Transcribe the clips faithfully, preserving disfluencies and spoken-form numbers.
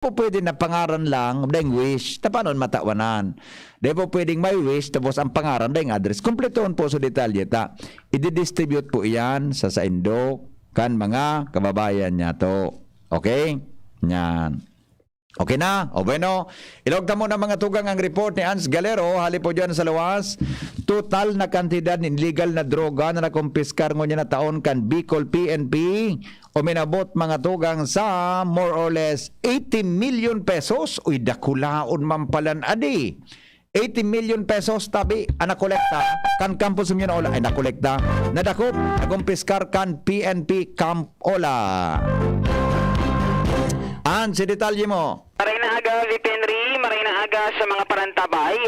po pwede na pangaran lang, daing wish, ta paano matawanan? Di po pwedeng may wish, tapos ang pangaran, daing address. Kumpletoon po sa detalye ta. Ididistribute po iyan sa saindo kan mga kababayan niya to. Okay? Yan. Okay na? O bueno, ilog ta muna mga tugang ang report ni Ans Galero, hali po dyan sa luwas. Total na kantidad ng illegal na droga na nakumpiskar ngunyan na taon kan Bicol P N P, uminabot mga tugang sa more or less eighty million pesos. Uy, dakulaon man palan adi. Eighty million pesos tabi ang nakolekta kan Kampo Simeon Ola, ay nakolekta, nadakop, nakumpiskar kan P N P Camp Ola. An si detalye mo. Maray na aga, V P Henry, maray na aga sa mga parantabay.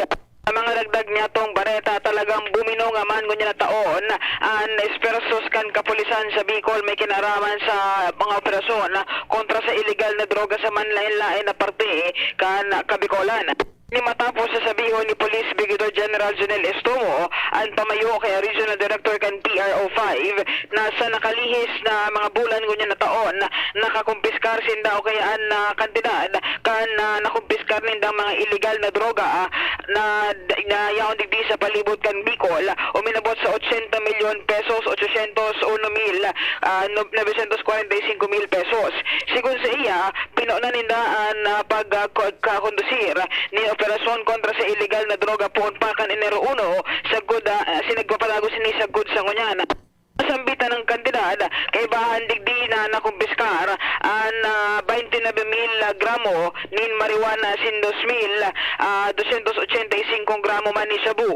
Sa mga dagdag niya tong bareta, talagang buminonga man ngunyan na taon an espersos kan kapulisan sa Bicol may kinaraman sa mga operasyon kontra sa illegal na droga sa manlaen-laen na parte kan Kabicolan. Ni matapos sa sabihon ni Police Brigadier General Jonel Estomo, an pamayo kay Regional Director kan P R O five, na sa nakalihis na mga bulan ngunyan na taon, nakakumpiskar sinda o kaya an, ah, kantidad kan, ah, nakumpiskar nindang mga illegal na droga, ah, na, na yaon digdi sa palibot kan Bicol, uminabot sa ochenta milyon pesos, ochocientos uno mil, ah, no-, novecientos kwarenta y cinco mil pesos. Sigon sa iya, pinonan ninda an, ah, pag, ah, ko-, kakondusir ni operasyon kontra sa illegal na droga poon pa kan Enero uno, sagkod, ah, asin nagpapatagos ini sagkod sa ngunyan. Masambitan ang kantidad, kaibahan digdi na nakumpiskar an, ah, baynte nuebe mil gramo nin marijuana asin dos mil, ah, dosyentos ochenta y singko gramo man ni shabu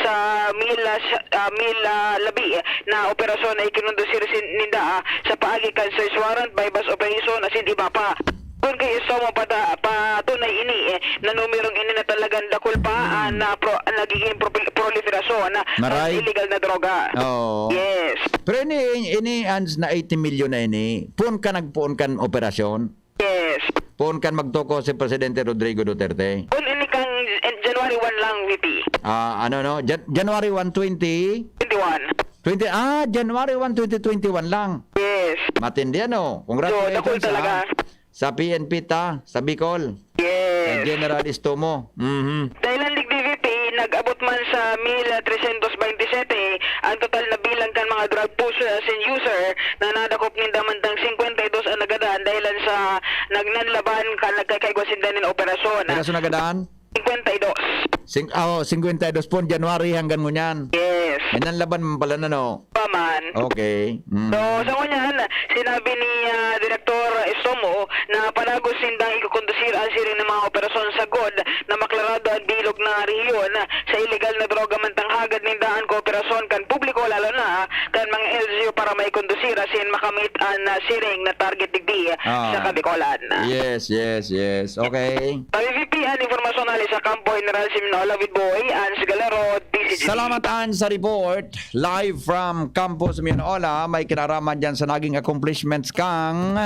sa mil, ah, sa, ah, mil, ah, labi na operasyon na ikinondusir sin-, ninda, ah, sa paagi kan search warrant, buy-bust operation asin iba pa. Kun kay Estomo pata-, patunay ini, eh, na numerong ini na talagang dakul pa an, ah, pro-, nagiging propil-, proliferasyon na Maray. Illegal na droga. Oo. Yes. Pero ini, ini, Ans, na eighty milyon na ini, poon kan nagpoon kan operasyon? Yes. Poon kan magtuko si Presidente Rodrigo Duterte? Kun ini kan, eh, January one lang, V P. Ah, ano, no? Jan-, January one, twenty? Twenty-one. Twenty, ah, January one, twenty twenty-one lang. Yes. Matindi, ano? So, congratulations, dakul talaga. Ah. Sa P N P ta, sa Bicol. Yes. Kay General Estomo. Mhm. Dahilan digdi, V P, nag-abot man sa mil tresyentos baynte sete ang total na bilang kan mga drug pusher asin user na nadakop ninda, mantang singkwenta y dos ang nagadan dahilan sa nagnanlaban kan nagkakaigwa sinda nin operasyon. Piraso nagadan? Singkwenta y dos. Sing-, ah, oh, singkwenta y dos pon, January hanggang ngunyan. Yes. May nanlaban man pala na, no? Pa man. Okay. Mm. So, sa ngunyan, sinabi ni, ah, Direktor Estomo na palagos nindang ikokondusir ang siring na mga operasyon sagkod na maklarado an bilog na rehiyon sa illegal na droga, mantang hagad ninda an kooperasyon kan publiko, lalo na kan mga L G U, para maikondusir asin makamit an, ah, siring na target digdi Ah. sa Kabicolan. Yes, yes, yes. Okay. Sa V P N, impormasyon hali sa Kampo General Simeon Ola with Boy Ans Galaro, D C G. Salamat, Ans, sa report. Live from Kampo Simeon Ola, may kinaraman dyan sa naging accomplishments kang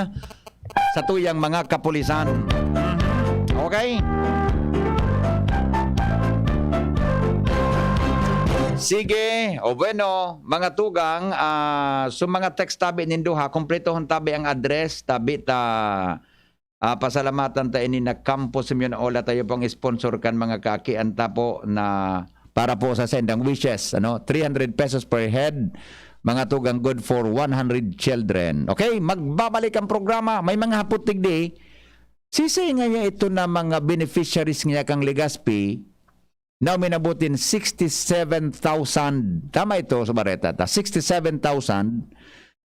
sa tuyang mga kapulisan. Okay? Sige, o bueno, mga tugang, ah, so mga text tabi nindo ha, kumpletohon tabi ang address, tabi ta, ah, pasalamatan ta ini na Kampo Simeon Ola, tayo pong sponsor kan mga kaakian ta po na para po sa sendang wishes, ano, three hundred pesos per head, mga tugang, good for one hundred children. Okay, magbabalik ang programa. May mga hapot digdi. Sisay nga niya ito na mga beneficiaries niya kang Legazpi na uminabotin sixty-seven thousand. Tama ito sa bareta ta. Sixty-seven thousand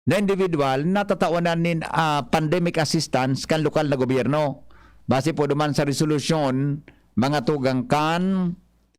na individual na tatawanan nin, ah, pandemic assistance kan lokal na gobyerno. Base po duman sa resolusyon, mga tugang kan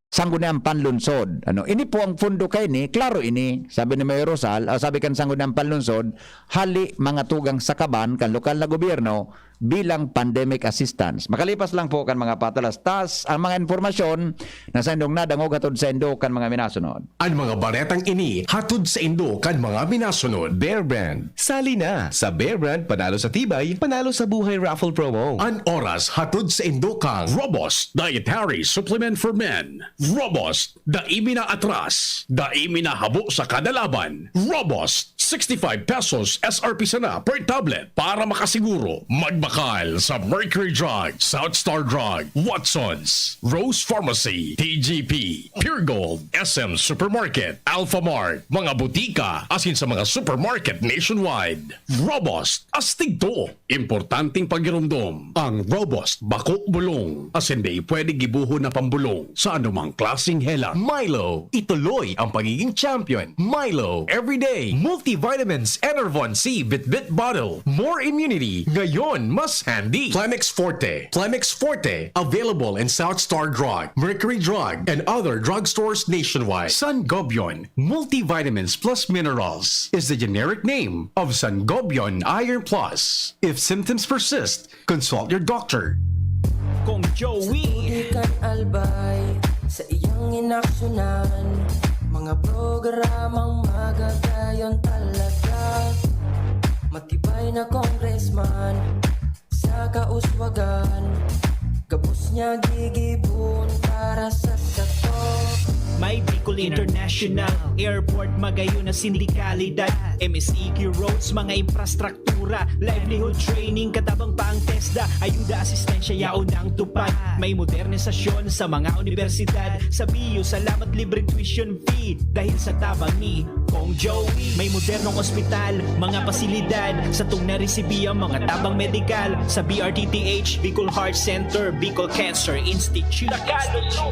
Sangguniang Panlunsod. Ano, ini po ang pondo kaini, klaro ini. Sabi ni Mayor Rosal, ah, sabi kan Sangguniang Panlunsod, hali mga tugang sa kaban kan lokal na gobyerno bilang pandemic assistance. Makalipas lang po kan mga patalastas, ang mga impormasyon na saindong nadangog hatod saindo kan mga minasunod. An mga baretang ini hatod saindo kan mga minasunod. Bear Brand. Sali na sa Bear Brand, panalo sa tibay, panalo sa buhay raffle promo. An oras hatod saindo kang Robust Dietary Supplement for Men. Robust, dai mi naatras, dai mi nahabo sa kada laban. Robust, sixty-five pesos S R P sana per tablet. Para makasiguro, magba- Akal sa Mercury Drug, South Star Drug, Watson's, Rose Pharmacy, T G P, Pure Gold, S M Supermarket, Alpha Mart, mga butika, asin sa mga supermarket nationwide. Robust, astig to. Importanteng pagiromdom. Ang Robust, bako bulong. Asin dai pwede gibohon na pambulong sa anumang klaseng helang. Milo, ituloy ang pagiging champion. Milo, everyday. Multivitamins, Enervon C, Bitbit Bottle. More immunity, ngayon mas handy. Plemex Forte. Plemex Forte, available in South Star Drug, Mercury Drug, and other drugstores nationwide. Sangobion, multivitamins plus minerals, is the generic name of Sangobion Iron Plus. If symptoms persist, consult your doctor. Kong Joey. Di kan albay sa iyang inaksyonan. Mga programang magagayon talaga. Matibay na congressman sa kauswagan. Gabos niya gigibon para sa sato. May Bicol International Airport, magayon na sindikalidad, M S E Q roads, mga infrastruktura, livelihood training, katabang pa ang TESDA, ayuda, asistensya, yaon ang tupad. May modernisasyon sa mga universidad, sa B U, salamat libreng tuition fee, dahil sa tabang ni Kong Joey. May modernong ospital, mga pasilidad, satong naresibi ang mga tabang medikal, sa B R T T H, Bicol Heart Center, Bicol Cancer Institute.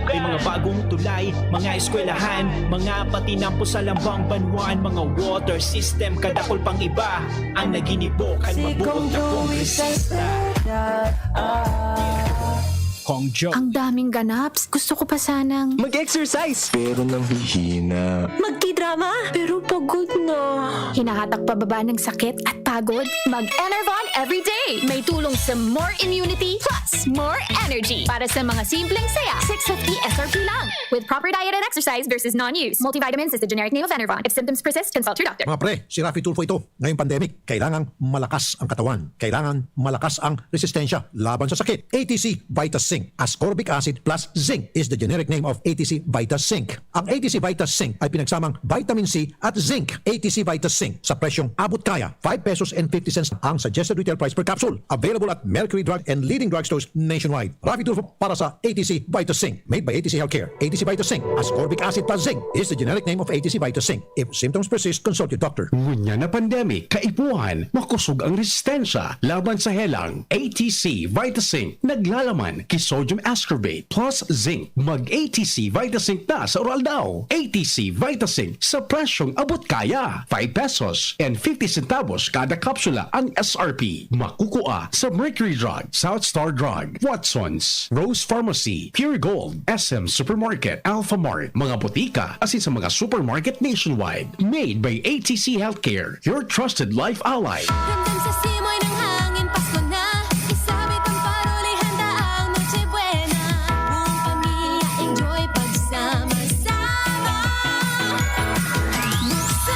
May mga bagong tulay, mga eskwelahan, mga patinampo sa lambang banwaan, mga water system, kadakol pang iba ang naginibo kan Si mabuot Kong na Joey sa kongresista. Senado. Ah. Kong Joey. Ang daming ganaps. Gusto ko pa sanang Mag-exercise! Pero nanghihina. Magkidrama, pero pagod na. Hinahatak pababa ng sakit at pagod. Mag-Enervon everyday. May tulong sa more immunity plus more energy. Para sa mga simpleng saya, six fifty S R P lang. With proper diet and exercise versus non-use. Multivitamins is the generic name of Enervon. If symptoms persist, consult your doctor. Mga pre, si Raffy Tulfo ito. Ngayong pandemic, kailangang malakas ang katawan. Kailangan malakas ang resistensya laban sa sakit. A T C Vita Zinc, ascorbic acid plus zinc is the generic name of A T C Vita Zinc. Ang A T C Vita Zinc ay pinagsamang vitamin C at zinc. A T C Vita Zinc sa presyong abot kaya, five pesos and fifty cents ang suggested retail price per capsule. Available at Mercury Drug and leading drugstores nationwide. Raffy Tulfo para sa A T C Vita Zinc. Made by A T C Healthcare. A T C Vita Zinc, ascorbic acid plus zinc is the generic name of A T C Vita Zinc. If symptoms persist, consult your doctor. Ngunyan na pandemic, kaipuhan, makosog ang resistensya laban sa helang. A T C Vitazinc, naglalaman ki sodium ascorbate plus zinc. Mag A T C Vitazinc na sa oral daw. A T C Vitazinc sa presyong abot kaya. Five pesos and fifty centavos kada kapsula ang S R P. Makukua sa Mercury Drug, South Star Drug, Watson's, Rose Pharmacy, Pure Gold, S M Supermarket, Alpha Mart, mga botika, asin sa mga supermarket nationwide. Made by A T C Healthcare, your trusted life ally. Ramdam sa simoy ng hangin, Pasko na. Isabit ang paroli, handa ang Noche Buena. Buong pamilya, enjoy pagsama-sama.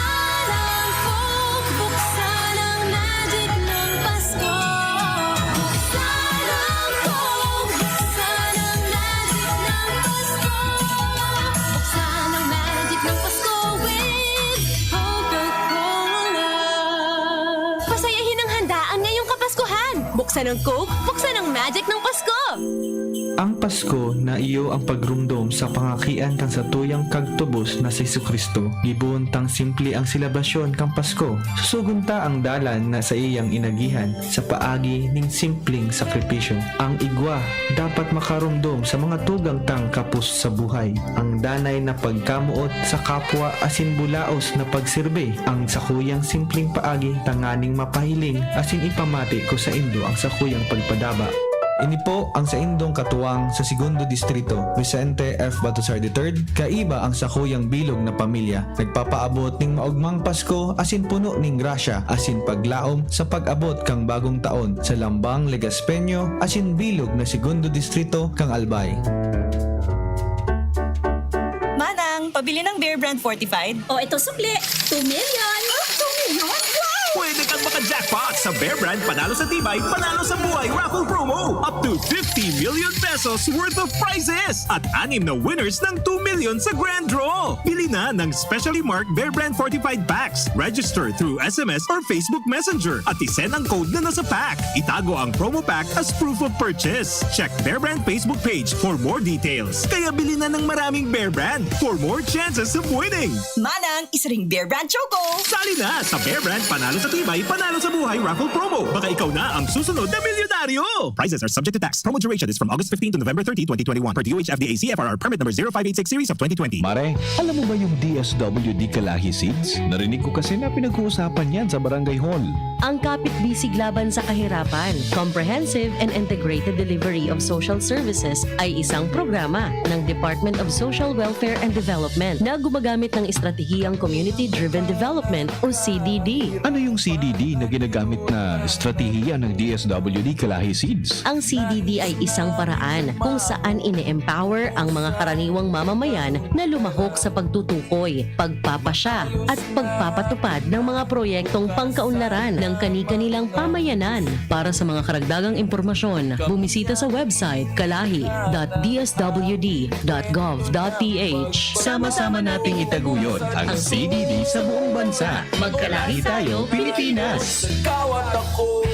Buksan ang Coke, buksan ang magic ng Pasko. Buksan ang Coke, buksan ang magic ng Pasko. Buksan ang magic ng Pasko with Coca-Cola. Pasayahin ang handaan ngayong Kapaskuhan. Buksan ang Coke, buksan ang magic ng Pasko. Ang Pasko na iyo ang pagrumdom sa pangakian kan satuyang kagtubos na si Jesu-Cristo. Gibohon tang simple ang selebrasyon kan Pasko. Susugon ta ang dalan na saiyang inagihan sa paagi ning simpleng sakripisyo. Ang igwa dapat makarumdom sa mga tugang tang kapos sa buhay. Ang danay na pagkamoot sa kapwa asin bulaos na pagsirbi. Ang sakuyang simpleng paagi tanganing mapahiling asin ipamati ko saindo ang sakuyang pagpadaba. Ini po ang saindong katuwang sa Segundo Distrito, Vicente F. Batuzar the third, kaiba ang sakuyang bilog na pamilya. Nagpapaabot ning maogmang Pasko asin puno ning grasya asin paglaom sa pag-abot kan bagong taon sa Lambang Legaspeño asin bilog na Segundo Distrito kan Albay. Manang, pabili ng Bear Brand Fortified. O, ito sukli. Two million. Two million? Wow! Pwede kang Jackpot sa Bear Brand Panalo sa Tibay, Panalo sa Buhay Raffle Promo! Up to fifty million pesos worth of prizes at anim na winners ng two million sa Grand Draw! Bili na ng specially marked Bear Brand Fortified Packs. Register through S M S or Facebook Messenger at isend ang code na nasa pack. Itago ang promo pack as proof of purchase. Check Bear Brand Facebook page for more details. Kaya bili na ng maraming Bear Brand for more chances of winning! Manang, isa ring Bear Brand Choco! Sali na sa Bear Brand Panalo sa Tibay, Panalo sa Buhay Raffle Promo! Baka ikaw na ang susunod na milyonaryo! Prizes are subject to tax. Promo duration is from August fifteen to November thirty, twenty twenty-one, per D O H F D A C F R R permit number zero five eight six series of twenty twenty. Mare, alam mo ba yung D S W D Kalahi Seeds? Narinig ko kasi na pinag-uusapan yan sa barangay hall. Ang Kapit Bisig Laban sa Kahirapan, comprehensive and integrated delivery of social services, ay isang programa ng Department of Social Welfare and Development na gumagamit ng estratehiyang Community-Driven Development o C D D. Ano yung C D D na ginagamit na estratehiya ng D S W D Kalahi Seeds? Ang C D D ay isang paraan kung saan ine-empower ang mga karaniwang mamamayan na lumahok sa pagtutukoy, pagpapasya, at pagpapatupad ng mga proyektong pangkaunlaran ng kani-kanilang pamayanan. Para sa mga karagdagang impormasyon, bumisita sa website kalahi dot d s w d dot gov dot p h. Sama-sama nating itaguyod ang C D D sa buong bansa. Magkalahi tayo, Pilipinas! Ikaw at ako,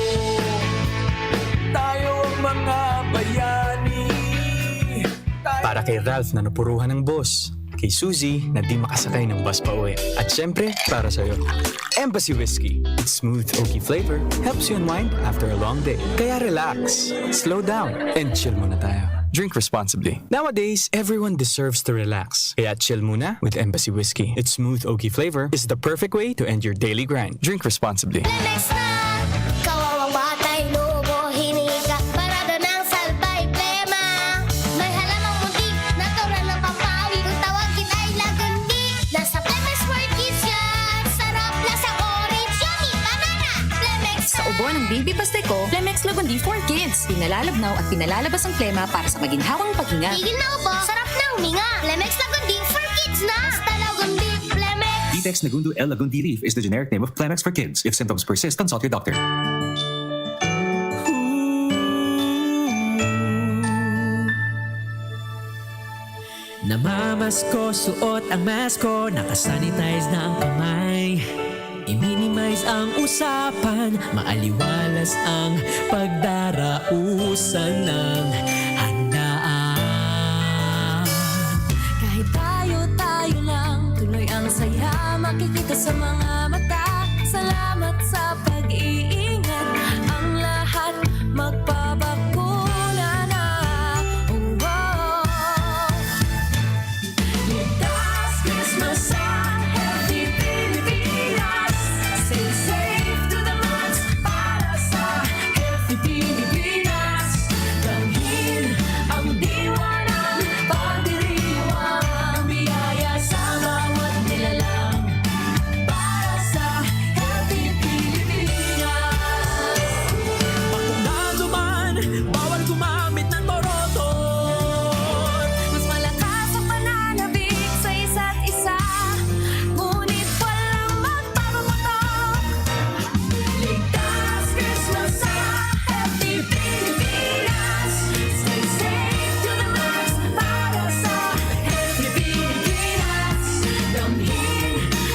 tayo ang mga bayani. Para kay Ralph na napuruhan ng boss, kay Suzy na di makasakay ng bus pa uwi, at syempre, para sa'yo. Embassy Whiskey. Its smooth, oaky flavor helps you unwind after a long day. Kaya relax, slow down, and chill muna tayo. Drink responsibly. Nowadays, everyone deserves to relax. Kaya chill muna with Embassy Whiskey. Its smooth, oaky flavor is the perfect way to end your daily grind. Drink responsibly. Lemex na! Kawawang batay, lobo, hininga, parada ng salbay, plema. May halamang muntik, natural na pampawi. Kung tawagin ay lagundi, nasa Lemex World Kids yan. Sarap, lasang orange, yummy, banana. Lemex Sa ubo ng baby pastiko, Lemex Lagundi for Kids. Pinalalabnaw at pinalalabas ang plema para sa maginhawang paghinga. Tigil na ubo, sarap na huminga. Lemex Lagundi for Kids na. Basta Lagundi, Lemex. Vitex Nagundo L Lagundi Leaf is the generic name of Clemex for Kids. If symptoms persist, consult your doctor. Namamasko, suot ang mask ko, nakasanitize na ang kamay. I-minimize ang usapan, maaliwalas ang pagdarausan ng handaan. Kahit tayo-tayo lang, tuloy ang saya, makikita sa mga mata. Salamat sa pag-iingat, ang lahat magpabakuna na. Oh, oh. Ligtas Christmas sa Healthy Pilipinas. Stay safe to the max para sa Healthy Pilipinas. Damhin ang diwa ng pagdiriwang, biyaya sa bawat nilalang. Para sa Healthy Pilipinas. Bakuna duman, bawal gumamit ng boroton. Mas malakas ang pananabik sa isa't isa, ngunit walang magpapaputok. Ligtas Christmas sa Healthy Pilipinas. Stay safe to the max para sa Healthy Pilipinas. Damhin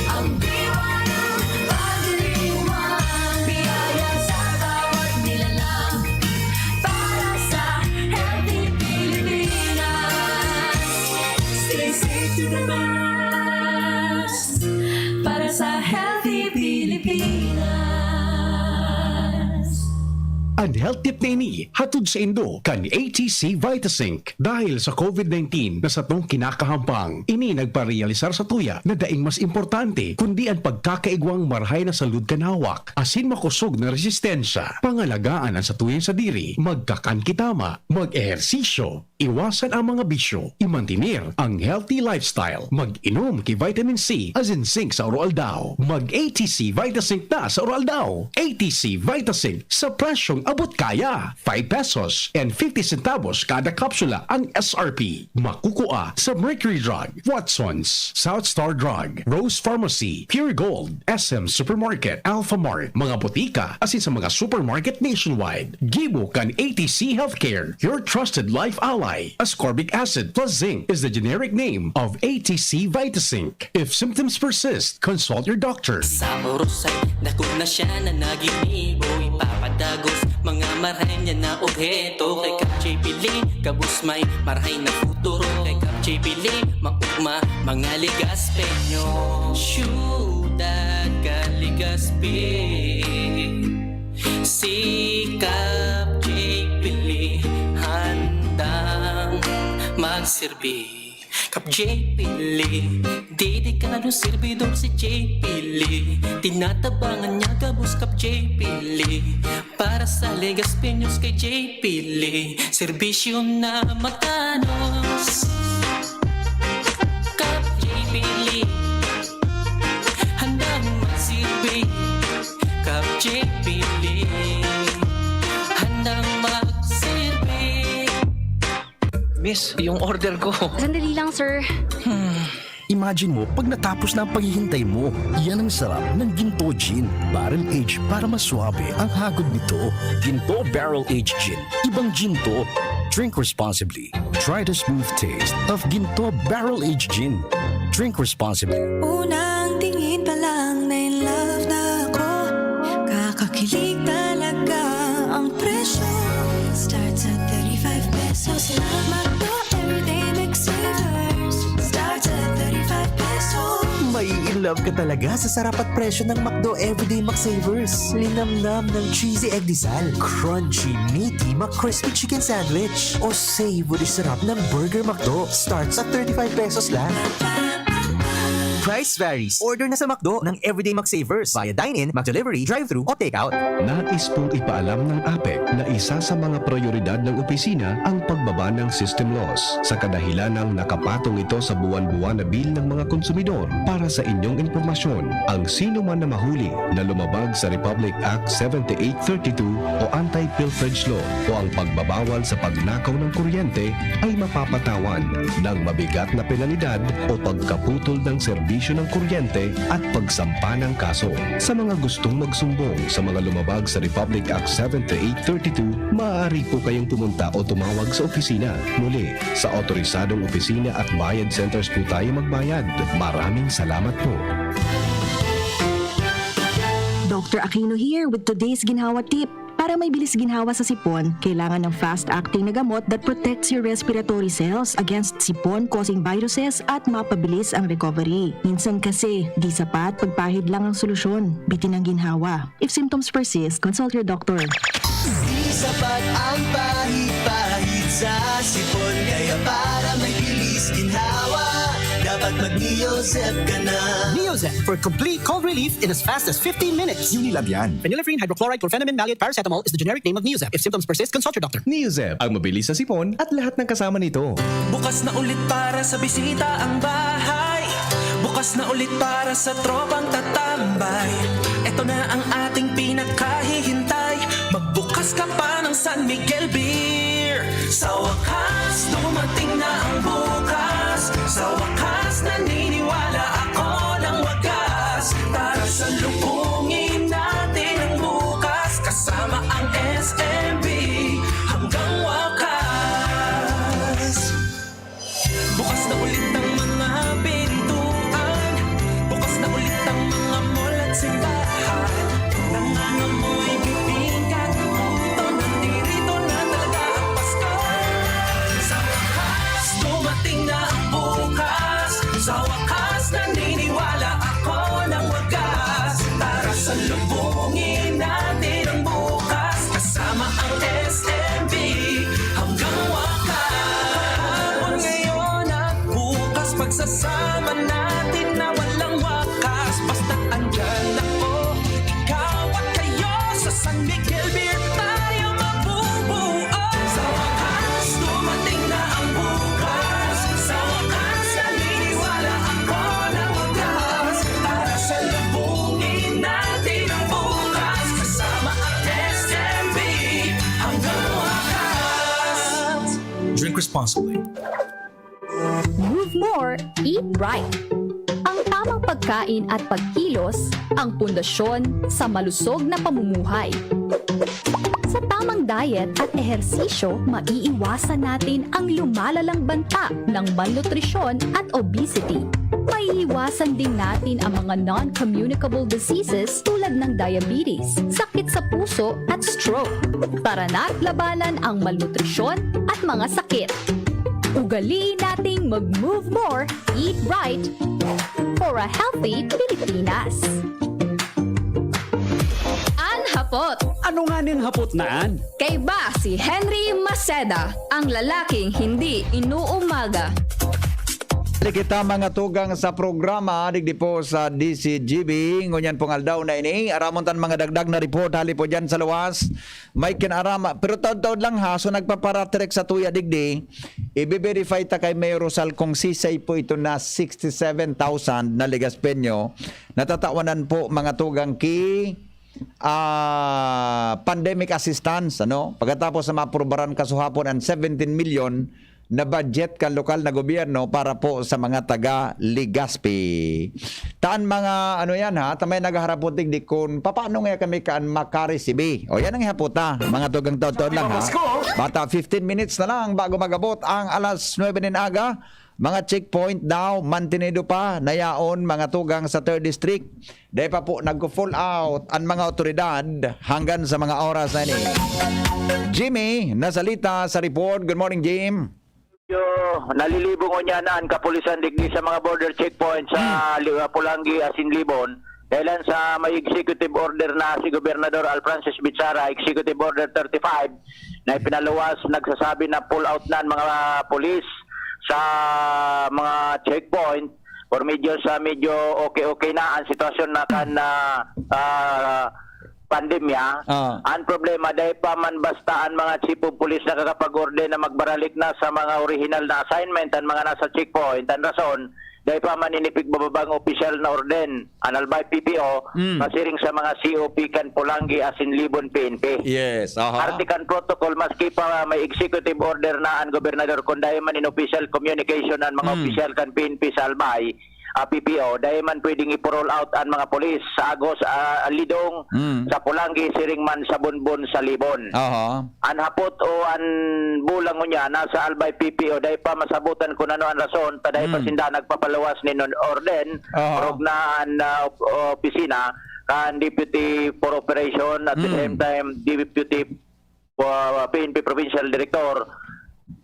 ang diwa ng pagdiriwang, biyaya sa bawat nilalang. Para sa Healthy Pilipinas. Stay safe to the max. Para sa Healthy Pilipinas. An health tip na ini hatod saindo kan A T C Vitazinc. Dahil sa COVID nineteen na satong kinakahampang, ini nagparealisar satuya na daing mas importante kundi an pagkakaigwang marahay na salud kan hawak, asin makosog na resistensya. Pangalagaan an satuyang sadiri, magkakan ki tama, mag-ehersisyo, Iwasan ang mga bisyo, imantener ang healthy lifestyle. Mag-inom ki Vitamin C asin zinc sa oroaldaw. Mag-A T C Vitazinc na sa oroaldaw. A T C Vitazinc sa presyong abot kaya. Five pesos and fifty centavos kada kapsula ang S R P. Makukua sa Mercury Drug, Watsons, South Star Drug, Rose Pharmacy, Pure Gold, S M Supermarket, Alphamart, mga botika, asin sa mga supermarket nationwide. Gibo kan A T C Healthcare, your trusted life ally. Ascorbic acid plus zinc is the generic name of A T C Vitazinc. If symptoms persist, consult your doctor. Sa oros ay dakul na siya na naginibo, ipapadagos mga marahay niya na obheto. Kay Kap J P Lee, gabos may marahay na futuro. Kay Kap J P Lee, maugma, mga ligas penyo. Syudad kan Legazpi, si Kap J P Lee, handang magserbi. Kap J P Lee, dedikadong serbidor si J P Lee. Tinatabangan niya gabos Kap J P Lee. Para sa Legazpeños kay J P Lee, serbisyo na matanos. Kap J P Lee, handang magsilbi. Kap J P Lee, handang magsilbi. Miss, yung order ko. Sandali lang, sir. Imagine mo, pag natapos na ang paghihintay mo, yan ang sarap ng Ginto Gin. Barrel aged para mas suabe ang hagod nito. Ginto Barrel Aged Gin. Ibang Ginto. Drink responsibly. Try the smooth taste of Ginto Barrel Aged Gin. Drink responsibly. Unang tingin pa lang, na in love na ako. Kakakilig talaga ang presyo. Starts at thirty-five pesos lang. McDo Everyday McSavers. Starts at thirty-five pesos. Mai-in love ka talaga sa sarap at presyo ng McDo Everyday McSavers. Linamnam ng cheesy egg disal, crunchy, meaty, McCrispy chicken sandwich, o savory sarap ng Burger McDo. Starts at thirty-five pesos lang. Price varies. Order na sa McDo ng Everyday McSavers via dine-in, McDelivery, drive-thru, o takeout. Nais pong ipaalam ng APEC na isa sa mga prioridad ng opisina ang pagbaba ng system loss. Sa kadahilanang nakapatong ito sa buwan-buwan na bill ng mga konsumidor. Para sa inyong impormasyon, ang sino man na mahuli na lumabag sa Republic Act seventy-eight thirty-two o Anti-Pilferage Law o ang pagbabawal sa pagnakaw ng kuryente ay mapapatawan ng mabigat na penalidad o pagkaputol ng serbisyo ng kuryente at pagsampa ng kaso. Sa mga gustong magsumbong sa mga lumabag sa Republic Act seventy-eight thirty-two, maaari po kayong pumunta o tumawag sa opisina. Muli, sa otorisadong opisina at bayad centers po tayo magbayad. Maraming salamat po. Doctor Aquino here with today's ginhawa tip. Para may bilis ginhawa sa sipon, kailangan ng fast-acting na gamot that protects your respiratory cells against sipon-causing viruses at mapabilis ang recovery. Minsan kasi, di sapat pagpahid lang ang solusyon. Bitin ang ginhawa. If symptoms persist, consult your doctor. Di sapat ang pahid-pahid sa sipon, kaya para may bilis ginhawa, dapat mag-Neozep ka na. Neozep for complete cold relief in as fast as fifteen minutes. Unilab yan. Phenylephrine, hydrochloride, chlorphenamine, maleate, paracetamol is the generic name of Neozep. If symptoms persist, consult your doctor. Neozep, ang mabilis sa sipon at lahat ng kasama nito. Bukas na ulit para sa bisita ang bahay. Bukas na ulit para sa tropang tatambay. Ito na ang ating pinakahihintay. Magbukas ka pa ng San Miguel Beer. Sa wakas, dumating na ang bukas. Sa wakas, naniniwala ako ng wagas. Tara, salubungin natin ang bukas. Kasama ang S M B hanggang wakas. Bukas na ulit ang mga pintuan. Bukas na ulit ang mga mall at simbahan. Nangangamoy bibingka, puto, nandirito na talaga ang responsibly. Move more, eat right. Ang tamang pagkain at pagkilos ang pundasyon sa malusog na pamumuhay. Sa tamang diet at ehersisyo, maiiwasan natin ang lumalalang banta ng malnutrisyon at obesity. Maiiwasan din natin ang mga non-communicable diseases tulad ng diabetes, sakit sa puso at stroke. Tara na't labanan ang malnutrisyon at mga sakit. Ugaliin nating mag-move more, eat right for a healthy Pilipinas. An Hapot. Ano nga ning hapot na an? Kaiba si Henry Maceda, ang lalaking hindi inuumaga. Kita mga tugang sa programa digdi po sa D C G B. Ngunyan pong aldaw na ini, aramon tan mga dagdag na report hali po dyan sa luwas. May kinarama, pero taod-taod lang ha, so nagpaparatrek sa tuya digdi. Ibe-verify ta kay Mayor Rosal kung sisay po ito na sixty-seven thousand na Legaspeño natatawanan po mga tugang ki ah, pandemic assistance, ano? Pagkatapos na maaprubaran kasuhapon ang seventeen million na budget kan lokal na gobyerno para po sa mga taga Legazpi. Taan mga ano yan ha, tamay naghaharap po digdi kung paano nga kami kaan makaresibi. O yan ang ihapota, mga tugang taon lang ha. Bata fifteen minutes na lang bago magabot ang alas nuebe nin aga. Mga checkpoint daw, mantenido pa na yaon mga tugang sa third District. Dai pa po nagko-full out an mga otoridad hanggang sa mga oras na ini. Jimmy, nasalita sa report. Good morning, Jim. Medyo nalilibong ngunyan an kapulisan digdi sa mga border checkpoint sa Li- Polangui asin Libon. Dahilan sa may executive order na si Gobernador Alfrancis Bichara, Executive Order thirty-five, na ipinaluwas, nagsasabi na pull out na ang mga pulis sa mga checkpoint. Por medyo sa medyo okay-okay na ang sitwasyon na kan ah, ah, pandemya. Ah. Ang problema, dahil pa man basta ang mga chief of police nakakapag-order na magbaralik na sa mga original na assignment, ang mga nasa checkpoint, ang rason, dahil pa man inipigbababang opisyal na orden, ang Albay P P O, Mm. masiring sa mga C O P kan Polangui asin Libon P N P. Yes, aha. Parte kan protocol, maski pa may executive order na ang gobernador, kung dahil man in official communication ang mga Mm. opisyal kan P N P sa Albay, ah, P P O, dahil man pwedeng ipo-roll out ang mga polis sa Agos, ah, Lidong, Mm. sa Polangui, siring man sa Bonbon, sa Libon. Aha. An hapot o an bulang ngunyan nasa Albay P P O, dahil pa masabutan kung ano ang rason, ta dahil pa Mm. sinda nagpapaluwas nin orden, Aha. orog na an ah, op- opisina kan Deputy for Operation at the Mm. same time Deputy uh, P N P Provincial Director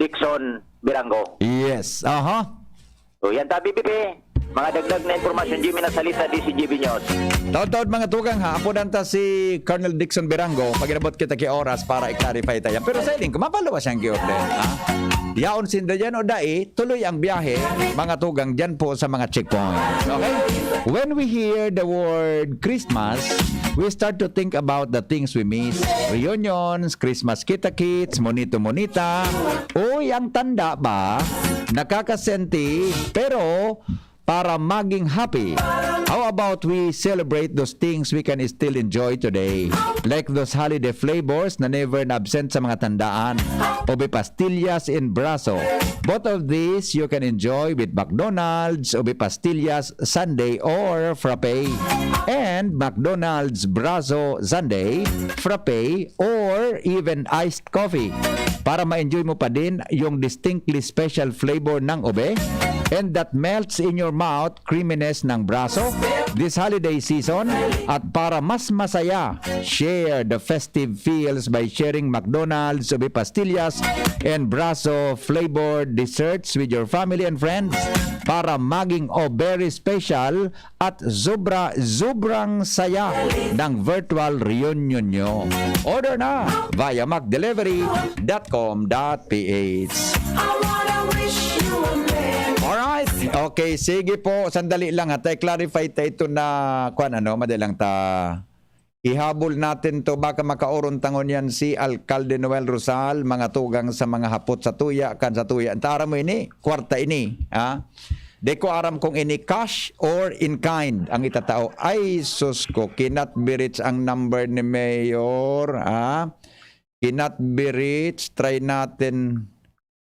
Dixon Birango. Yes, aha. So, yan ta, B B P. Mga dagdag na impormasyon, Jimmy Nasalita, D C G B News. Taod-taod mga tugang ha, apodan ta si Colonel Dixon Birango, pag inabot kita ki oras para i-clarify tayo. Pero sa iling ko, mapaluwas siyang gi-order, ha? Yaon sinda dyan o dai, tuloy ang biyahe, mga tugang dyan po sa mga checkpoints. Okay? When we hear the word Christmas, we start to think about the things we miss. Reunions, Christmas kita-kits, monito-monita. Uy, ang tanda ba? Nakakasenti, pero para maging happy. How about we celebrate those things we can still enjoy today? Like those holiday flavors na never na-absent sa mga tandaan. Ube pastillas in braso. Both of these you can enjoy with McDonald's, ube pastillas sundae or frappe. And McDonald's braso sundae, frappe, or even iced coffee. Para ma-enjoy mo pa din yung distinctly special flavor ng ube and that melts in your mouth creaminess ng braso this holiday season. At para mas masaya, share the festive feels by sharing McDonald's ube pastillas and braso flavored desserts with your family and friends para maging o very special at sobra-sobrang saya ng virtual reunion nyo. Order na via macdelivery.com.ph. Alright. Okay, sige po. Sandali lang ha. Tayo clarify tayo ito na, kwan, ano, madali lang ta. Ihabol natin to. Baka makaoron tangon yan si Alcalde Noel Rosal, mga tugang sa mga hapot sa tuya, kan sa tuya. Tara mo ini, kwarta ini. Ha? Di ko aram kung ini cash or in kind ang itatao. Ay, sus ko, cannot be reached ang number ni Mayor. Ha? Cannot be reached. Try natin.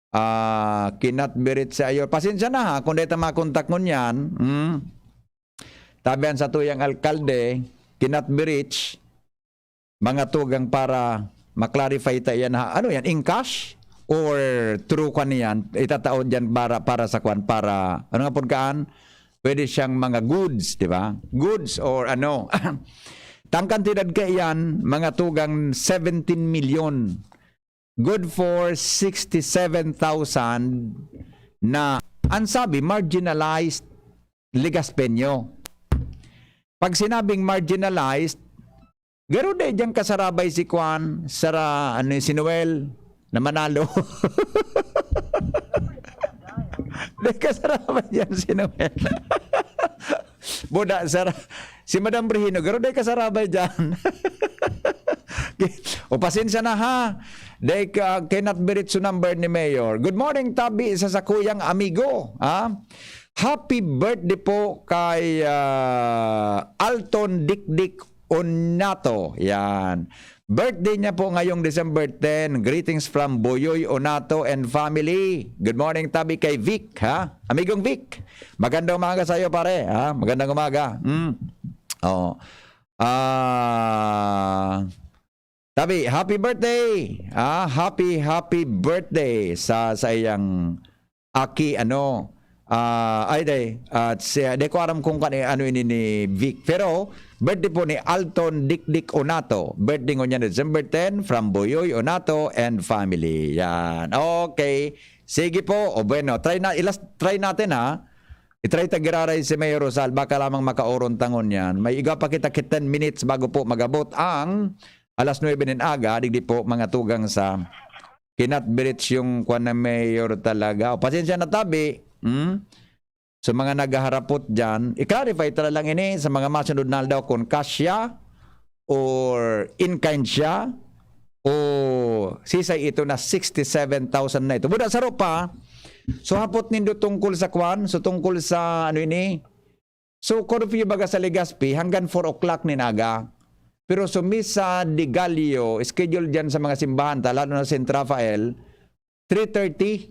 Ah, cannot be reached si Ayor. Pasensya na ha, kung dai ta makontak ngunyan. Hmm. Tabi an satuyang alkalde, cannot be reached. Mga tugang para ma-clarify ta yan ha. Ano yan? In cash? Or through kwan yan? Itatao dyan para, para sa kwan? Para, ano nga pud kaan? Pwede siyang mga goods, di ba? Goods or ano? Tang kantidad kaiyan, mga tugang seventeen milyon. Good for sixty-seven thousand na, ang sabi, marginalized Legaspeño. Pag sinabing marginalized, garo dai diyan kasarabay si Kwan, Sara, ano, si Noel na Manalo. Dai kasarabay diyan si Noel. Buda, Sara, si Madam Brihino, garo dai kasarabay diyan. O, pasensya na, ha. Dai ka, cannot be reached number ni Mayor. Good morning, tabi sa sakuyang amigo, ha? Happy birthday po kay, ah, Alton Dikdik Onato. Yan. Birthday niya po ngayong December ten. Greetings from Boyoy Onato and family. Good morning, tabi kay Vic, ha? Amigong Vic, magandang umaga sa iyo, pare, ha? Magandang umaga. Mm. Oo. Ah, tabi, happy birthday! Ah, happy, happy birthday sa, sa iyang aki, ano, ah, ay, day, at siya, di ko aram kung kan-, ano ini ni Vic. Pero, birthday po ni Alton Dikdik Onato. Birthday ngunyan December ten from Boyoy Onato and family. Yan. Okay. Sige po. O bueno, try na, ilas, try natin ha. I-try ta giraray si Mayor Rosal. Baka lamang makaoron ta ngunyan. May igwa pa kita ki ten minutes bago po magabot ang alas nuebe nin aga. Digdi po, mga tugang sa cannot be reached yung kwan na Mayor talaga. O, pasensya na, tabi. Hmm? So, mga naghaharapot dyan, i-clarify ta lang ini sa mga masunod na aldaw kung kasya or in kind siya o sisay ito na sixty-seven thousand na ito. Buda, saro pa. So, hapot nindo tungkol sa kwan, so tungkol sa ano ini. So, curfew baga sa Legazpi hanggang four o'clock nin aga. Pero so, Misa de Gallo, schedule dyan sa mga simbahan ta, lalo na Saint Raphael, three thirty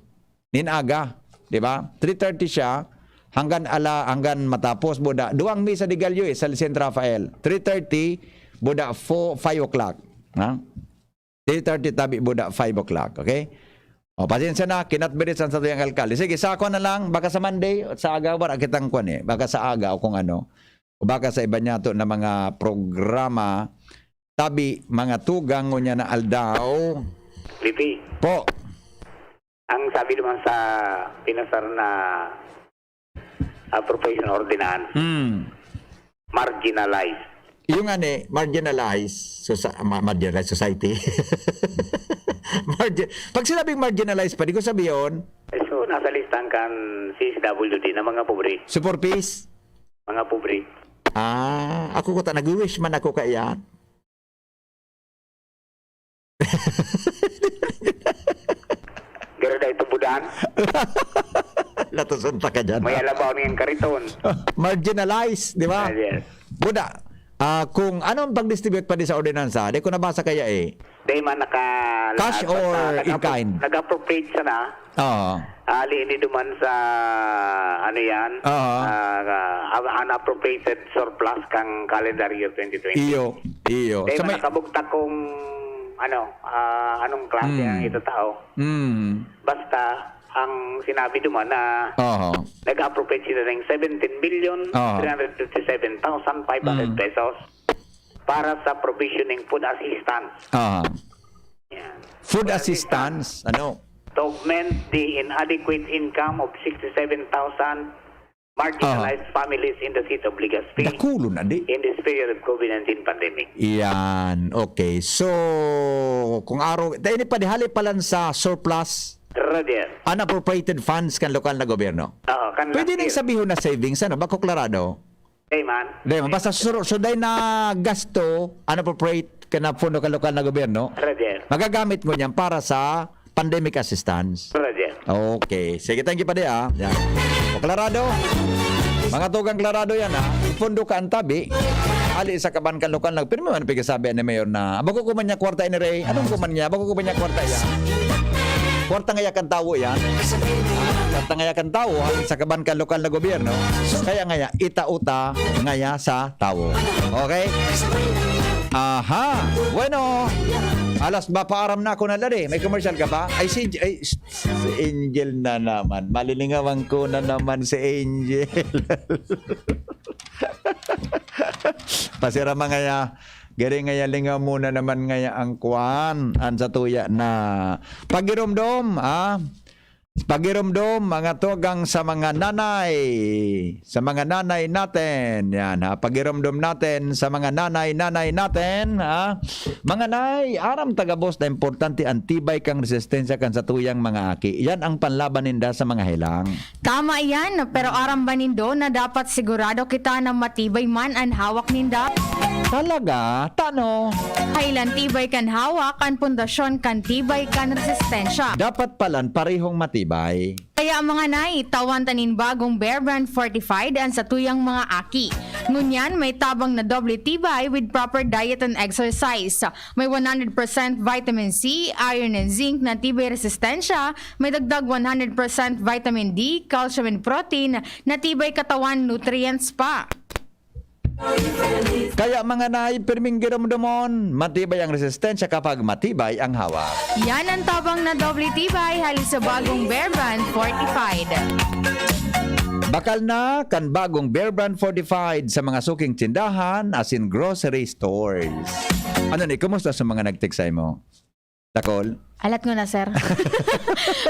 nin aga, di ba? Three thirty siya, hanggan ala, hanggan matapos, buda. Duwang misa de Gallo, eh, sa Saint Raphael. Three thirty, buda, four, five o'clock. Ha? Three thirty, tabi, buda, five o'clock. Okay? O, pasensya na, cannot be reached ang satuyang alkalde. Sige, sa ako na lang, baka sa Monday, sa aga, wala kitang kwan eh. Baka sa aga o kung ano. O baka sa iba niya to na mga programa, tabi, mga tugang, ngunyan na aldaw. Bibi, Po. Ang sabi naman sa pinasar na appropriation ordinance, Hmm. marginalized. Yung ano eh, marginalized, sosa-, ma-, marginalized society. Margin-, pag sinabing marginalized pa, di ko sabi yun. So, nasa listahan kan C S W D na mga pobre. Super Peace? Mga pobre. Ah, ako ko ta, nag-wish man ako kaya. Pero dahil ito budan, Latuson pa ka dyan, may ha? Alabaw niyang kariton. Marginalized, di ba? Ah, yes. Buda, ah, kung anong pag-distribute pa di sa ordinansa, di ko nabasa kaya eh. Di man naka-, Cash naka-, or naka-, in kind? Nag-appropriate siya na. Oo. Ali, hindi duman sa, ano yan? Oo. Ah, ah, unappropriated surplus kang calendar year twenty twenty. Iyo, iyo. Di So, man may nakabugtak kung, ano, ah, anong klase Mm. ang itatao. Mm. Basta, ang sinabi duman na Oo. nag-appropriate sila ng seventeen million three hundred fifty-seven thousand five hundred Oo. Mm. pesos para sa provisioning food assistance. Ah. Yan. Food Food assistance. assistance, ano? To augment the inadequate income of sixty-seven thousand marginalized Aha. families in the city of Legazpi Dakulo na di. in this period of COVID nineteen pandemic. Yan. Okay. So, kung araw, tayo ni padihali pa lang sa surplus, Roger. Unappropriated funds kan lokal na gobyerno. Oo, kan Pwede last nang year. sabihon na savings, ano? Bako klarado? Di man. Di man. Basta sur-, so, dahil na gasto, unappropriate ka na pondo kan lokal na gobyerno, Roger. magagamit mo niyan para sa pandemic assistance. Roger. Okay. Sige, thank you pa di, ah. Yan. O, klarado? Mga tugang klarado yan, ah. Pondo ka ang tabi. Ali sa kaban kan lokal na, pero may man pigasabi ni Mayor na, "Bago ko man niya kwarta ini, Ray." Anong ko man niya? "Bago ko man niya kwarta yan." Kwarta ngaya kan tawo yan. Kwarta ngaya kan tawo, hali sa kaban kan lokal na gobyerno. Kaya ngaya, itao ta ngaya sa tawo. Okay? Aha. Bueno, alas ba, paaram na ako na, lari. May commercial ka pa? Ay, si, ay, si Angel na naman. Malilingawan ko na naman si Angel. Pasira mga ya. Gari ngaya, lingaw muna naman ngaya ang kwan, an satuya na pagiromdom, ah. Pagiromdom, mga tugang sa mga nanay, sa mga nanay natin. Yan, ha. Pagiromdom natin sa mga nanay, nanay natin, ha. Mga nay, aram ta gabos na importante an tibay kan resistensya kan satuyang mga aki. Yan ang panlaban ninda sa mga helang. Tama yan, pero aram ba nindo na dapat sigurado kita na matibay man an hawak ninda? Talaga? Tano? Kailan tibay kan hawak, an pundasyon kan tibay kan resistensya. Dapat palan parehong matibay. Kaya mga nay, tawan ta nin bagong Bear Brand Fortified an satuyang mga aki. Ngunyan, may tabang na doble tibay with proper diet and exercise. May one hundred percent vitamin C, iron and zinc na tibay resistensya, may dagdag one hundred percent vitamin D, calcium and protein na tibay katawan nutrients pa. Kaya mga nay, pirming giromdomon, matibay ang resistensya kapag matibay ang hawak. Yan ang tabang na doble tibay hali sa bagong Bear Brand Fortified. Bakal na kan bagong Bear Brand Fortified sa mga suking tindahan asin grocery stores. Ano ni, kumusta sa mga nag-text sa imo? Dakol? Alat ko na, sir.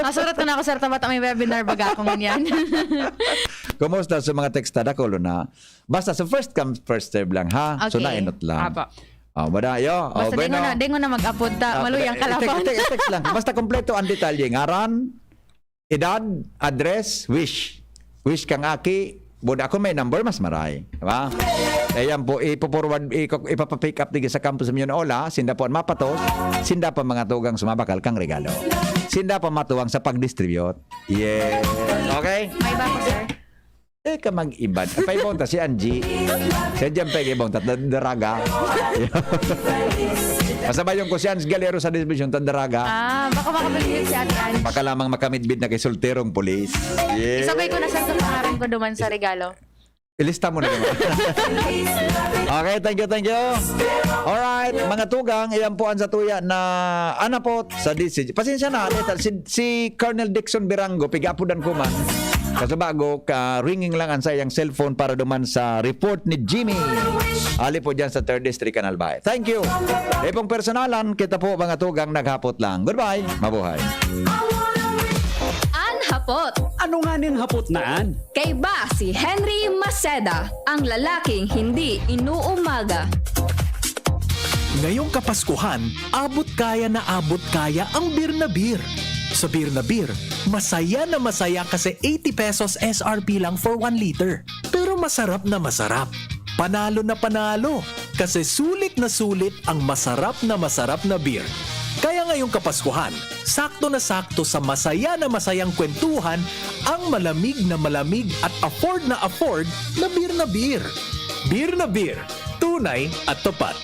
Masurat ko na ako, sir. Tabata may webinar baga ako ngunyan. Kumusta sa mga teksta? Dakol na. Basta sa first come, first serve lang, ha? So, Okay. Nainot lang. Apo. Oh, madayo. Oh, Basta di ko bueno. na, di ko na mag-apod ta. Ah, Maluyang eh, kalaban. Text, text, text lang. Basta kompleto ang detalye. Ngaran, edad, address, wish. Wish kang aki, buda ako may number, mas maray. Di ba? Ayan po, ipo-forward, iko-, ipapapick up digdi sa campus Union Ola, sinda po ang mapatos, sinda pa mga tugang sumabakal kang regalo. Sinda pa matuwang sa pag-distribute. Yeah. Okay? May iba po, sir. Eh, ka mag-iba. Paibon ta si Angie. Si Angie ang paibon ta, da-, daraga. Pasabayon ko si Angie Galero sa distribution, ta daraga. Ah, baka makabili si Ate Angie. Baka lamang makamidbid na kay solterong pulis. Yeah. Isabay ko na, sir, sa pangaran ko duman sa regalo. Ilista mo na naman. Okay, thank you, thank you. Alright, mga tugang, iyan po ang satuya na anapot sa D C G. Pasensya na, letal, si, si Colonel Dixon Birango, pigapudan ko man. Kaso bago, ka-ringing lang ang sayang cellphone para duman sa report ni Jimmy. Ali po dyan sa Third District, Canal Bay. Thank you. Ipong personalan, kita po mga tugang naghapot lang. Goodbye. Mabuhay. An hapot. Ano nga ning hapot na an? Kaiba si Henry Maceda, ang lalaking hindi inuumaga. Ngayong Kapaskuhan, abot kaya na abot kaya ang beer na beer. Sa beer na beer, masaya na masaya kasi eighty pesos S R P lang for one liter. Pero masarap na masarap. Panalo na panalo. Kasi sulit na sulit ang masarap na masarap na beer. Kaya ngayong Kapaskuhan, sakto na sakto sa masaya na masayang kwentuhan ang malamig na malamig at afford na afford na beer na beer. Beer na beer, tunay at tapat.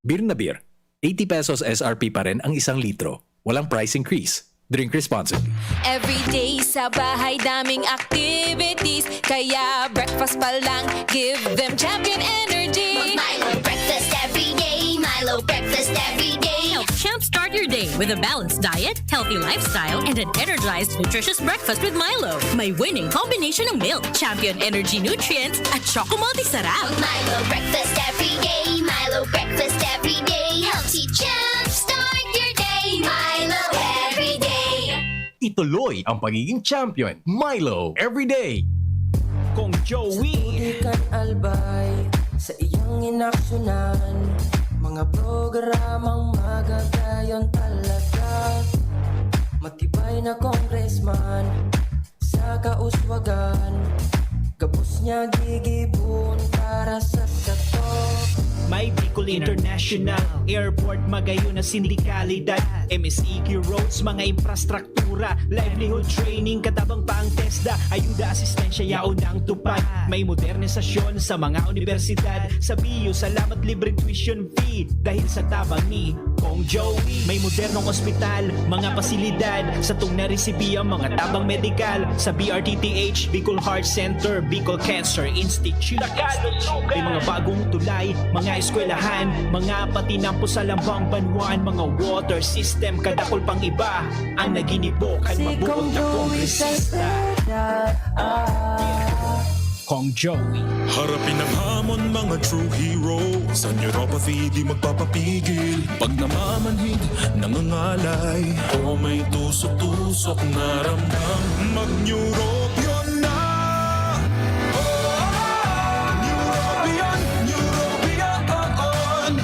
Beer na beer, eighty pesos S R P pa rin ang isang litro. Walang price increase. Drink responsibly. Everyday sa bahay, daming activities. Kaya breakfast pa lang, give them Champion Energy. Milo breakfast every day. Milo breakfast every day. Help jumpstart your day with a balanced diet, healthy lifestyle, and an energized, nutritious breakfast with Milo. May winning combination ng milk, Champion Energy nutrients, at Choco Multi Sarap. Milo breakfast every day. Milo breakfast every day. Helps you jumpstart your day. Milo every day. Ituloy ang pagiging champion. Milo every day. Kong Joey. Sa tubig kan Albay, sa iyang inaksyonan, mga programang magagayon talaga. Matibay na congressman sa kauswagan, gabos niya gigibon para sa kato. May Bicol International Airport, magayon na sindikalidad, M S E Q roads, mga infrastruktura, livelihood training, katabang pa ang TESDA, ayuda, asistensya, yaon ang tupad. May modernisasyon sa mga universidad, sa B U, salamat libreng tuition fee, dahil sa tabang ni Kong Joey, may modernong ospital, mga pasilidad, satong naresibi ang mga tabang medikal sa B R T T H, Bicol Heart Center, Bicol Cancer Institute. May mga bagong tulay, mga eskwelahan, mga patinampo sa lambang banwaan, mga water system, kadakol pang iba ang naginibo kan mabuot na kongresista. Kong Joey. Harapin ang hamon, mga true hero. Sa neuropathy, di magpapapigil. Pag namamanhid, nangangalay, o may tusok-tusok na ramdam, mag-Neurobion na! Neurobion, Neurobion, on!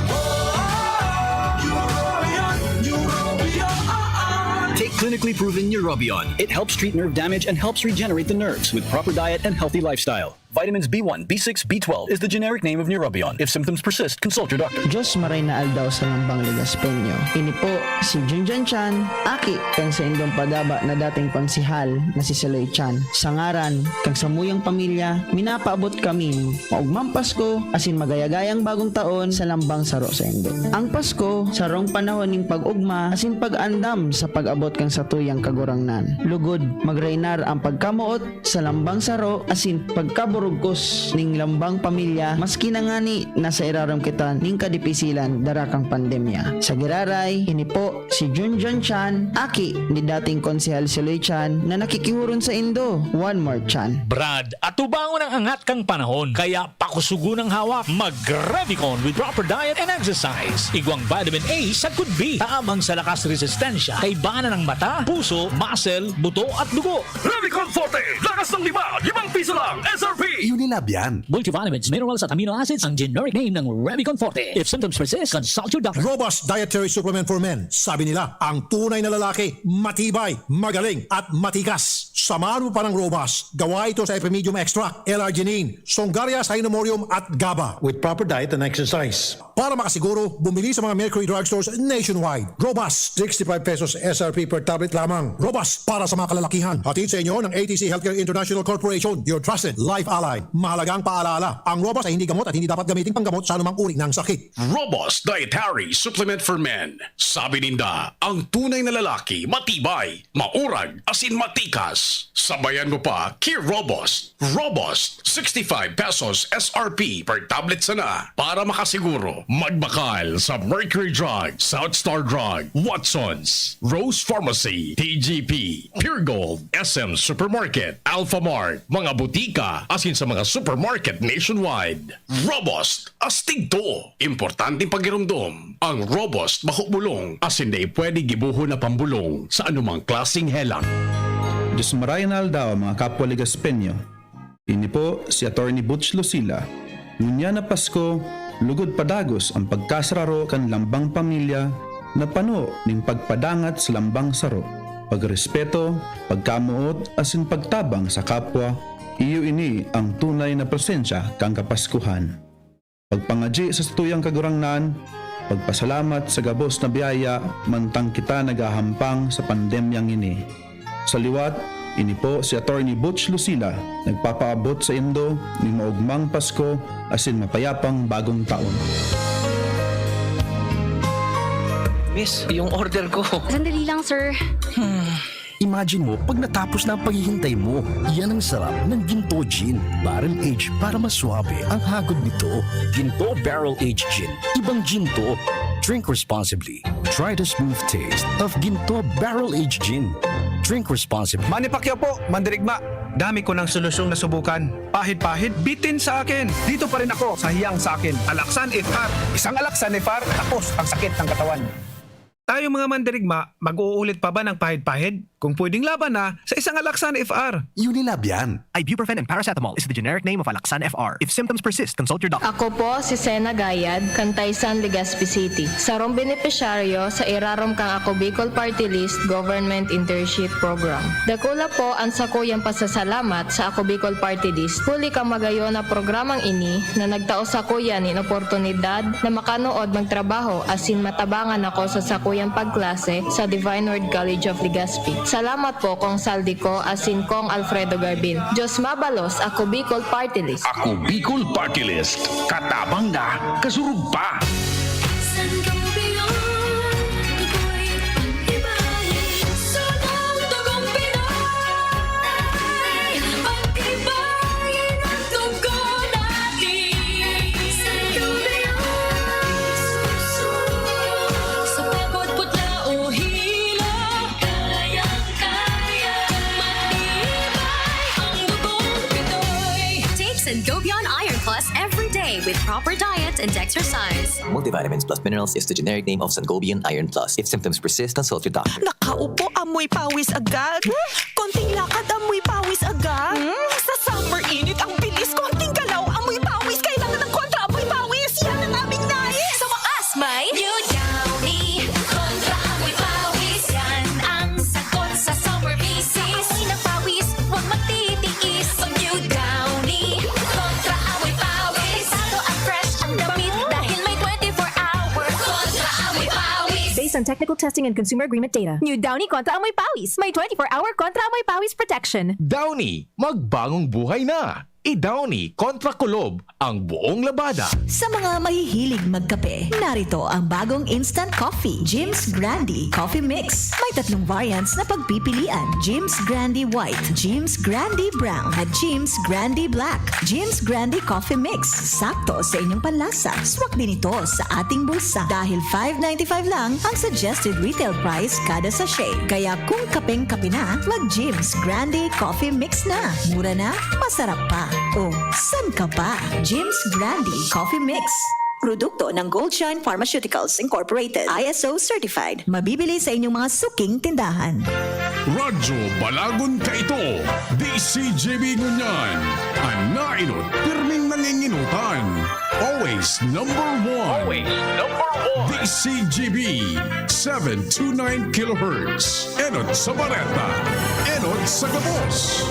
Neurobion, Neurobion, on! Take clinically proven Neurobion. It helps treat nerve damage and helps regenerate the nerves with proper diet and healthy lifestyle. Vitamins B one, B six, B twelve is the generic name of Neurobion. If symptoms persist, consult your doctor. Diyos maray na aldaw sa lambang Legaspeño. Ini po si Junjun Chan, aki kan saindong padaba na dating konsehal na si Saloy Chan. Sa ngaran kan samuyang pamilya, minapaabot kamin maugmang Pasko asin magayagayang Bagong Taon sa lambang saro saindo. Ang Pasko, sarong panahon nin pag-ugma asin pag-andam sa pag-abot kan satuyang Kagurangnan. Lugod, magreinar ang pagkamoot sa lambang saro asin pagkaburugkos ning lambang pamilya, maski na ngani nasa irarom kita ning kadipisilan dara kan pandemya. Sa giraray, ini po si Junjun Chan, aki ni dating Konsehal Saloy Chan na nakikihuron saindo. One more Chan. Brad, atubangon ang angat kan panahon, kaya pakusugon ang hawak. Mag-Revicon with proper diet and exercise. Igwang vitamin A sagkod B, tabang sa lakas resistensya, kaibanan ng mata, puso, muscle, buto at dugo. Revicon Forte, lakas ng lima, limang piso lang, S R P. Unilab yan. Multivitamins, minerals at amino acids ang generic name ng Revicon Forte. If symptoms persist, consult your doctor. Robust dietary supplement for men. Sabi nila, ang tunay na lalaki, matibay, magaling, at matikas. Samahan mo pa ng Robust. Gawa ito sa Epimedium extract, L-arginine, Songaria cynomorium, at GABA. With proper diet and exercise. Para makasiguro, bumili sa mga Mercury Drugstores nationwide. Robust, sixty-five pesos S R P per tablet lamang. Robust para sa mga kalalakihan. Hatid sa inyo ng A T C Healthcare International Corporation, your trusted life ally. Mahalagang paalala, ang Robust ay hindi gamot at hindi dapat gamitin panggamot sa anumang uri ng sakit. Robust Dietary Supplement for Men. Sabi ninda, ang tunay na lalaki, matibay, maurag, asin matikas. Sabayan mo pa ki Robust. Robust, sixty-five pesos S R P per tablet sana. Para makasiguro, magbakal sa Mercury Drug, South Star Drug, Watsons, Rose Pharmacy, T G P, Pure Gold, S M Supermarket, Alphamart, mga butika, asin sa mga supermarket nationwide. Robust, astig to! Importanteng pagiromdom, ang Robust bako bulong, asin dai pwede gibohon na pambulong sa anumang klaseng helang. Diyos maray na aldaw, mga kapwa Legaspeño. Ini po si Attorney Butch Lucila. Ngunyan na Pasko, lugod padagos ang pagkasararo kan lambang pamilya na pano nin pagpadangat sa lambang saro, pagrespeto, pagkamoot, asin pagtabang sa kapwa. Iyo ini ang tunay na presensya kan Kapaskuhan. Pagpangadyi sa satuyang Kagurangnan, pagpasalamat sa gabos na biyaya mantang kita naghahampang sa pandemyang ini. Sa liwat, ini po si Attorney Butch Lucila, nagpapaabot saindo nin maogmang Pasko asin mapayapang Bagong Taon. Miss, yung order ko. Sandali lang, sir. Imagine mo, pag natapos na ang paghihintay mo, yan ang sarap ng Ginto Gin. Barrel aged para mas suabe ang hagod nito. Ginto Barrel Aged Gin. Ibang gin to. Drink responsibly. Try the smooth taste of Ginto Barrel Aged Gin. Drink responsibly. Manny Pacquiao po, mandirigma. Dami ko ng solusyong nasubukan. Pahid-pahid, bitin sa akin. Dito pa rin ako sa hiyang sa akin. Alaksan F R. Isang Alaksan F R, tapos ang sakit ng katawan. Tayong mga mandirigma, mag-uulit pa ba ng pahid-pahid? Kung pwedeng laban na, sa isang Alaksan F R. Unilab yan. Ibuprofen and paracetamol is the generic name of Alaxan F R. If symptoms persist, consult your doctor. Ako po si Sena Gayad, kan Taysan, Legazpi City. Sarong benepisyaryo sa irarom kan Ako Bicol Party List Government Internship Program. Dakula po an sakuyang pasasalamat sa Ako Bicol Party List, huli kan magayon na programang ini na nagtao sakuya nin oportunidad na makanood magtrabaho asin matabangan ako sa sakuyang pagklase sa Divine Word College of Legazpi. Salamat po, Cong Zaldy Co asin Cong Alfredo Garbin. Diyos mabalos, Ako Bicol Party List. Ako Bicol Party List. Katabang na, kasurog pa. Sangobion, Sangobion Iron Plus every day with proper diet and exercise. Multivitamins plus minerals is the generic name of Sangobion Iron Plus. If symptoms persist, consult your doctor. Nakaupo, amoy pawis agad. Konting lakad, amoy pawis agad. Sa summer init, ang bilis. Konting galaw, amoy pawis. Kailangan ng kontra amoy pawis. Yan ang aming nais. Sa wakas, may New Downy. Kontra amoy pawis. Yan ang sagot sa summer misis. Amoy ng pawis, huwag magtitiis. Mag New Downy. Kontra amoy pawis. Delikado at fresh ang damit dahil may twenty-four hour kontra amoy pawis. Based on technical testing and consumer agreement data. New Downy kontra amoy pawis. May twenty-four hour kontra amoy pawis protection. Downy, magbagong buhay na! I-Downy kontra kulob ang buong labada. Sa mga mahihilig magkape, narito ang bagong instant coffee, Jim's Grande Coffee Mix. May tatlong variants na pagpipilian, Jim's Grande White, Jim's Grande Brown, at Jim's Grande Black. Jim's Grande Coffee Mix, sakto sa inyong panlasa. Swak din ito sa ating bulsa dahil five ninety-five lang ang suggested retail price kada sachet. Kaya kung kapeng-kape na, mag Jim's Grande Coffee Mix na. Mura na, masarap pa. O, san ka pa? Jim's Grande Coffee Mix. Produkto ng Goldshine Pharmaceuticals Incorporated, I S O certified. Mabibili sa inyong mga suking tindahan. Radyo Balagon kaito, D C G B ngunyan. An nainot, pirming nanginginutan. Always number one. Always number one. D C G B, seven two nine kilohertz. Enot sa bareta. Enot sa gabos.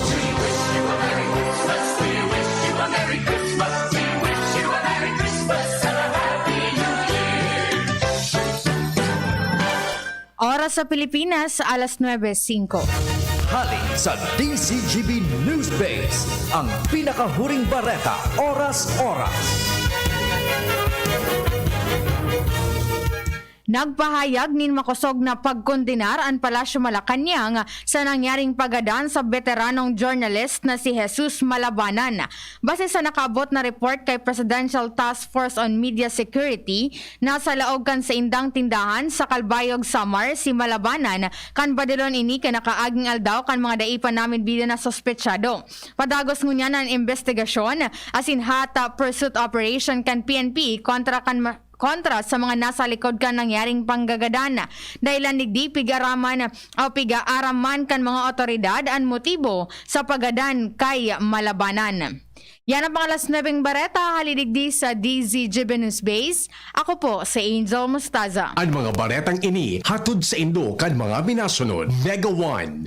Oras sa Pilipinas, alas nuebe singko. Hali sa D Z G B News Base, ang pinakahuring bareta, oras-oras. Nagpahayag nin makosog na pagkondenar an Palasyo Malacañang sa nangyaring pagadan sa beteranong journalist na si Jesus Malabanan. Base sa nakaabot na report kay Presidential Task Force on Media Security, nasa laog kan saindang tindahan sa Calbayog, Samar, si Malabanan kan badilon ini kan nakaaging aldaw kan mga dai pa namidbida na suspetsado. Padagos ngunyan an imbestigasyon asin hot pursuit operation kan P N P kontra kan ma- kontra sa mga nasa likod kan nangyaring panggagadan. Dahilan digdi, pig-araman o pig-aaraman kan mga otoridad an motibo sa pagadan kay Malabanan. Yan ang mga alas nuebeng bareta, hali digdi sa D Z G B News Base. Ako po si Angel Mostaza. An mga baretang ini hatod saindo kan mga minasunod. Mega One,